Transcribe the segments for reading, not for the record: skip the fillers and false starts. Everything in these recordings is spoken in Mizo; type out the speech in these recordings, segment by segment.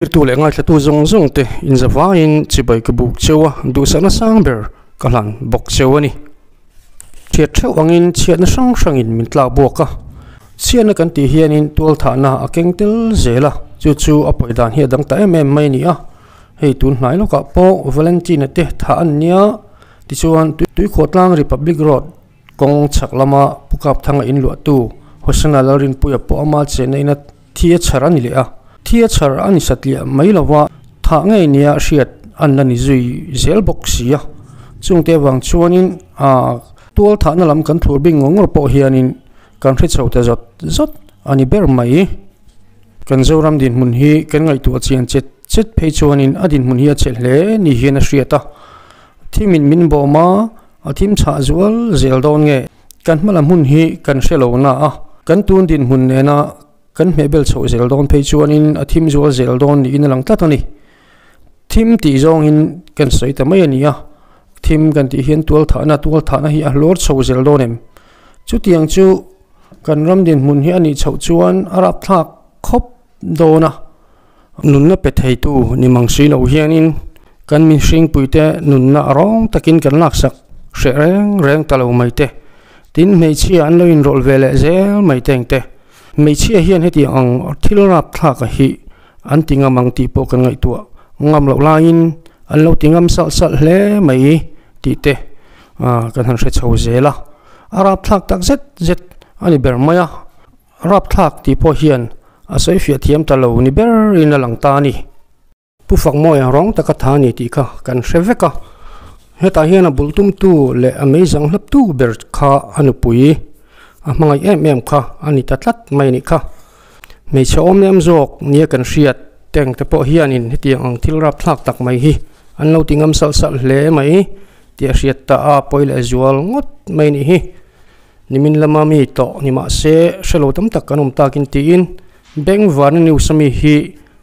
Thirtu leh ngaithlatu zawng zawng te inzavaiin chibai ka buk cheu a, duhsakna sang ber ka hlan bawk cheu a ni. Thiat theuh angin chhiatna hrang hrangin min tlak buak a, chhiatna kan tih hianin tualthahna a keng tel zel a, chu chu a pawi dan hi a dang ta em em mai a ni a. Hei tun hnai lawkah pawh Valentina te thah an nia, tichuan Tuikhawhtlang Republic Road kawng chhak lama Pu Kapthanga inluahtu Hosana Lalrinpuia pawh ama chenna ina Thi a chhar a ni leh a, thi a chhar a ni satliah mai lo va, thah ngei nia hriat an la ni zui zel bawk si a. Chungte avang chuanin aa tual thahna lam kan thlur bik ngawr ngawr pawh hianin kan hre chho ta zawt zawt a ni ber mai. Kan Zoram dinhmun hi kan ngaihtuah chian chet chet phei chuanin a dinhmun hi a chhe hle ni hian a hriat a. Thimin min bawm a, a thim chhah zual zel dawn nge? Kan hma lam hun hi kan hre lo na a, kan tun dinhmun nena kan hmehbel chhoh zel dawn phei chuanin a thim zual zel dawn niin a lang tlat a ni. Thim tih zawngin kan sawi ta mai a ni a, thim kan tih hian tual thahna, tual thahna hi a hlawr chho zel dawn em? Chutiang chu kan ram dinhmun hi a nih chhoh chuan a rapthlak khawp dawn a, nunna pe theitu ni mang si lo hianin kan mihringpuite nunna a rawng takin kan laksak hreh reng reng ta lo mai te. Tin, hmeichhia an lo inrawlh ve leh zel mai teng te. Hmeichhia hian hetiang ang thil rapthlak a hi an ti ngam ang tih pawh kan ngaihtuah ngam loh laiin an lo ti ngam salh salh hle mai tih te kan han hre chho zel a. A rapthlak tak zet zet a ni ber mai a. Rapthlak tih pawh hian a sawi fiah thiam ta lo ni berin a lang ta a ni. Pu Fakmawia rawng taka tha a ni tih kha kan hre vek a, hetah hian a bul tumtu leh a meizang hlaptu ber kha a nupui a hmangaih em em kha a ni ta tlat mai a nih kha. Hmeichhe awm lem zawk nia kan hriat teng te pawh hianin hetiang ang thil rapthlak tak mai hi an lo ti ngam salh salh hle mai tih a hriat ta a, pawi leh zual ngawt mai a nih hi. Nimin lama mi tawh ni mahse hre lo tam tak kan awm takin tiin Bank Varna News ami hi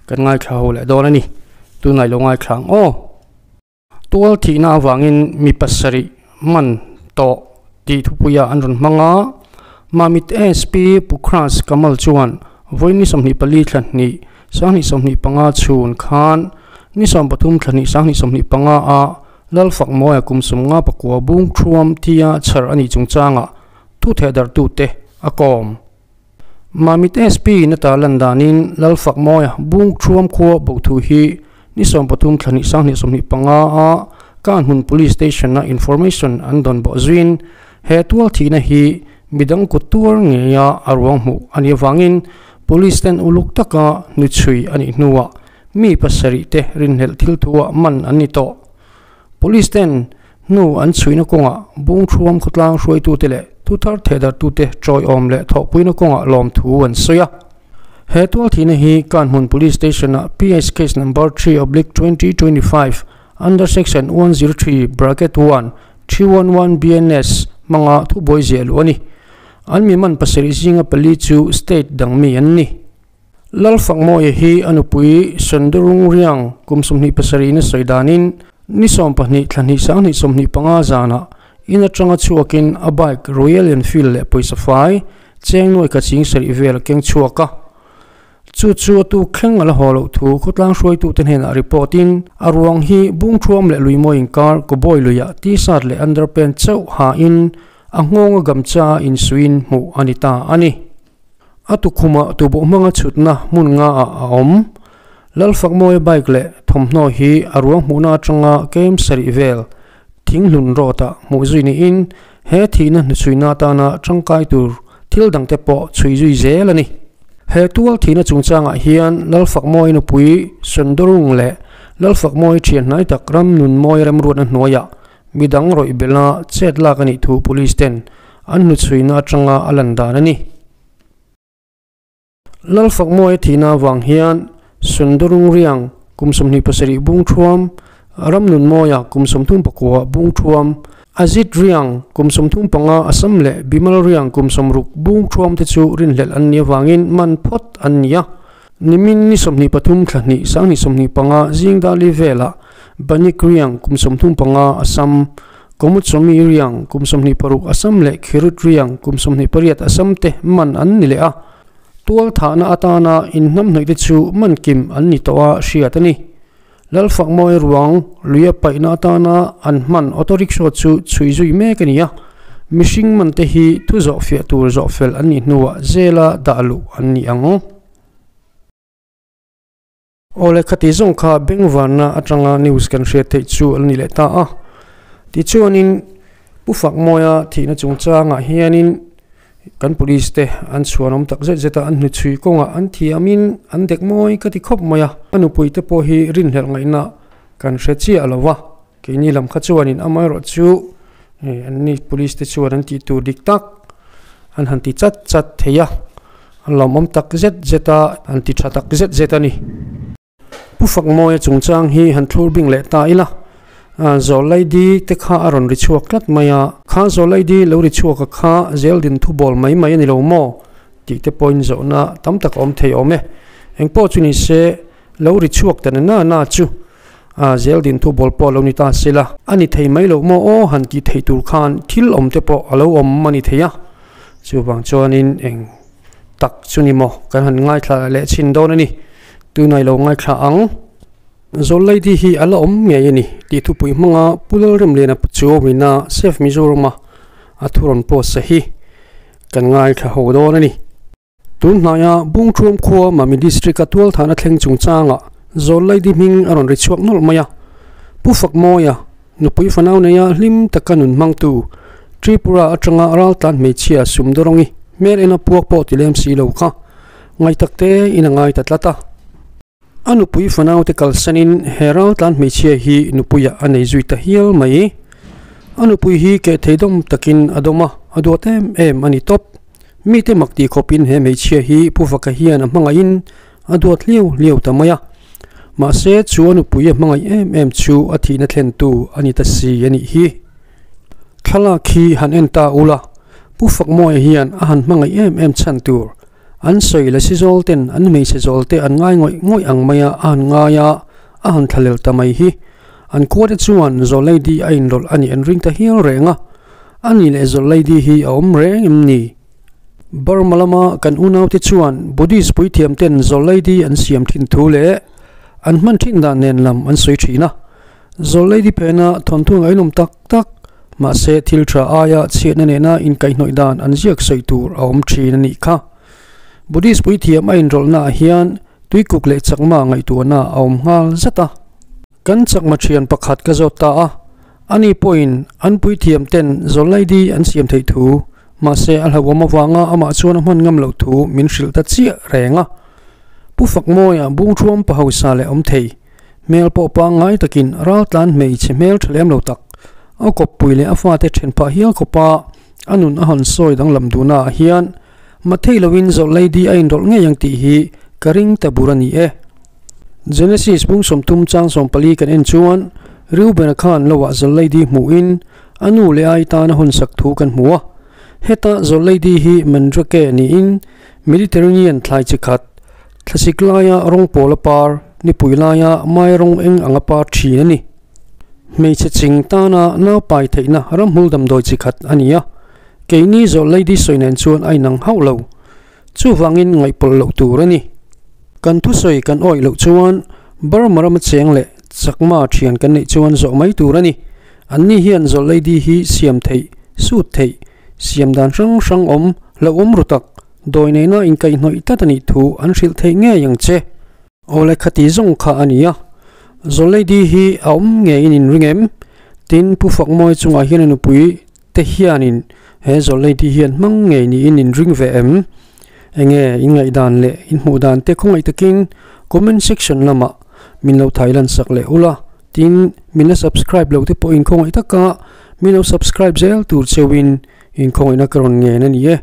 kan ngaithla ho leh dawn a ni. Tunah i lo ngaithla ang aw. Tual thihna avangin mi pasarih man tawh tih thupuia an rawn hmang a, Mamit SP Pukhraj Kamal chuan vawi ni 24 thla hnih sanghnih 25 chhun khan ni 13 thla hnih sanghnih 25 a Lalfakmawia kum 59 bung thuam tia chhar a nih chungchangah thu thehdarhtute a kawm. Mamit SP in a tarlan danin Lalfakmawia bung thuam khua bo thu hi ni 13 thla hnih sanghnih 25 a Kanhmun Police Station a information an dawn bawh zuiin he tual thihna hi midang kut tuar ngeia a ruang hmuh a nih avangin Police ten uluk taka hnuchhui a nih hnuah Mi pasarih te rinhlelh thil thu ah man an ni tawh. Police ten hnu an chhuihna kawngah Bungthuam khawtlang hruaitute leh thuthar thehdarhtute tawiawm leh thawhpuina kawngah lawmthu an sawi a. He tualthihna hi Kanhmun Police Station ah PS Case Number 3/2025 under Section 103(1) 311 BNS hmanga thubuai ziah luh a ni. An mi man pasarih zinga pali chu state dang mi an ni. Lalfakmawia hi a nupui Sandurung Riang kum 27 in a sawi danin ni 12 thla hnih sanghnih 25 zanah in atanga chhuakin a bike Royal Enfield leh pawisa fai cheng nuai kha ching sarih vel a keng chhuak a. Chu chu a tuk thleng a la haw loh thu khawtlang hruaitute hnenah report in a ruang hi Bungthuam leh Luimawi inkar Kawbawi luiah T-shirt leh underpant chauh ha in a nghawnga gamcha insuiin hmuh a ni ta a ni. A tukhumah tuboh hmanga chhutna hmun nga ah a awm. Lalfakmawia bike leh thawmhnaw hi a ruang hmuhna atanga kem sarih vel thinghlun road ah hmuh zui niin he thihna hnuchhuina atana tangkai tur thil dangte pawh chhui zui zel a ni. He tual thihna chungchangah hian Lalfakmawia nupui Sundorung leh Lalfakmawia thian hnai tak Ramnunmawia remruatna hnuaiah Midang rawih bela chet lak a nih thu Police ten an hnuchhuina atanga a lan dan a ni. Lalfakmawia thihna avang hian Sundurung Riang kum 27 bung thuam, Ramnunmawia kum 39 bung thuam, Ajit Riang kum 35 Assam leh Bimal Riang kum 60 bung thuam te chu rinhlelh an nih avangin man phawt an ni a. Nimin ni 23 thla hnih sanghnih 25 zing dali velah Banik Riang kum 35 Assam, Komutsomi Riang kum 26 Assam leh Khirut Riang kum 28 Assam te man an ni leh a. Tualthahna atana inhnamhnawihte chu man kim an ni tawh a hriat a ni. Lalfakmawi ruang luia paihna atana an hman auto rickshaw chu chhui zui mek a ni a, mihring mante hi thu zawhfiah tur zawhfel an nih hnuah zela dah luh an ni ang. Awle khati zawng kha bengvarna atanga news kan hriat theih chu a la ni leh ta a. Tichuanin Pu Fakmawia thihna chungchangah hianin kan police te an chhuanawm tak zet zet a, an hnuchhui kawngah an thiamin an dek mawi ka ti khawp mai a. A nupui te pawh hi rinhlelh ngaihna kan hre chiah lo va, keini lam kha chuanin amaherawh chu anni police te chuan an tih tur dik tak an han ti chat chat thei a, an lawmawm tak zet zet a, an ti tha tak zet zet a ni. Pu Fakmawia chungchang hi han thlur bing leh ta ila, Zawlaidi te kha a rawn ri chhuak tlat mai a, kha Zawlaidi lo ri chhuak a kha zeldin thu bawl mai mai a ni lo maw? tih te pawhin zawhna tam tak a awm thei awm e. Engpawh chu ni se, lo ri chhuak ta na na na chu zeldin thu bawl pawh lo ni ta se la, a ni thei mai lo maw aw han tih theih tur khan thil awm te pawh a lo awm a ni thei a, chuvang chuanin eng tak chu ni maw kan han ngaithla leh chhin dawn a ni, tunah i lo ngaithla ang. Zawllaidi hi a la awm ngei a ni tih thupui hmanga Pu Lalremliana Chuawina Save Mizoram-a a thu rawn post a hi kan ngaithla ho dawn a ni. Tun hnaia Bungthuam khua Mami District-a tualthahna thleng chungchangah Zawllaidi hming a rawn ri chhuak nawlh mai a. Pu Fakmawia, nupui fanau neia hlim taka nun hmangtu, Tripura atanga raltlan hmeichhia Sumdawrawngi hmel ena puak pawh ti lem si lo kha ngaitakte in a ngai ta tlat a. A nupui fanaute kalsanin he raltlan hmeichhia hi nupuiah a nei zui ta hial mai. A nupui hi keh thei dawm takin a dawm a, a duat em em a ni tawp. Mite mak tih khawpin he hmeichhia hi Pu Vaka hian a hmangaihin a duat hliau hliau ta mai a. Mahse, chu a nupui a hmangaih em em chu a thihna thlentu a ni ta si a nih hi. Thlalak hi han en ta ula, Pu Fakmawia hian a han hmangaih em em chhan tur An sawi la si zawl ten an hmeichhe zawl te an ngai ngawih ngawih ang mai a, a han ngai a, a han thlalel ta mai hi. An khua te chuan Zawlaidi a inrawlh a nih an ring ta hial reng a, a nih leh Zawlaidi hi a awm reng em ni? Burma lama kan unau te chuan Buddhist puithiam ten Zawlaidi an siam thin thu leh an hman thin dan nen lam an sawi thin a, Zawlaidi phena thawnthu ngainawm tak tak, mahse thil tha aia chhiatna nena inkaihhnawih dan an ziak sawi tur a awm thin a nih kha. Buddhist puithiam a inrawlhna ah hian tuikuk leh chakma ngaihtuahna a awm nghal zat a. Kan chakma thian pakhat ka zawt ta a, ani pawhin an puithiam ten Zawlaidi an siam theih thu, mahse a hlauhawm avanga amah chuan a hman ngam loh thu min hrilh ta chiah reng a. Pu Fakmawia Bungthuam pa hausa leh awm thei. Hmel pawh pangngai takin raltlan hmeichhe hmel tha lem lo tak, a kawppui leh a fate then phah hial khawpa a nun a han sawi danglam duhnaah hian Mathei loin zawlh lady a inrawlh ngei ang tih hi ka ring ta bur a ni e. Genesis bung sawmthum chang 14 kan en chuan Reuben-a khan loah zawlh lady hmuhin a nu leh ai tan a hawnsak thu kan hmu a. Heta zawlh lady hi Mandrake niin Mediterranean thlai chi khat, Thlasik laia rawng pawl a par, nipui laia mai rawng eng ang a par thin a ni. Hmeichhe ching tana naupai theihna ramhmul damdawi chi khat a ni a, keini zawh lady sawi nen chuan a inang hauh lo. Chuvangin ngaihpawlh loh tur a ni. Kan thusawi kan awih loh chuan Burma rama cheng leh Chakma thian kan neih chuan zawh mai tur a ni. Anni hian zawh lady hi siam theih, sut theih, siam dan hrang hrang awm, hlauhawm ru tak, Dawi neina inkaihhnawih tlat a nih thu an hrilh theih ngei ang che. Awle khati zawng kha a ni a, Zawlleidi hi a awm ngeiin in ring em? Tin, Pu Fakmawi chungah hian a nupui te hianin he Zawlleidi hian hmang ngei niin in ring ve em? Enge in ngaihdan leh in hmuh dan te khawngaih takin comment section lamah min lo thailan sak leh ula, tin min la subscribe lo te pawhin khawngaih taka min lo subscribe zel tur cheuhin in khawngaihna ka rawn ngen a ni e.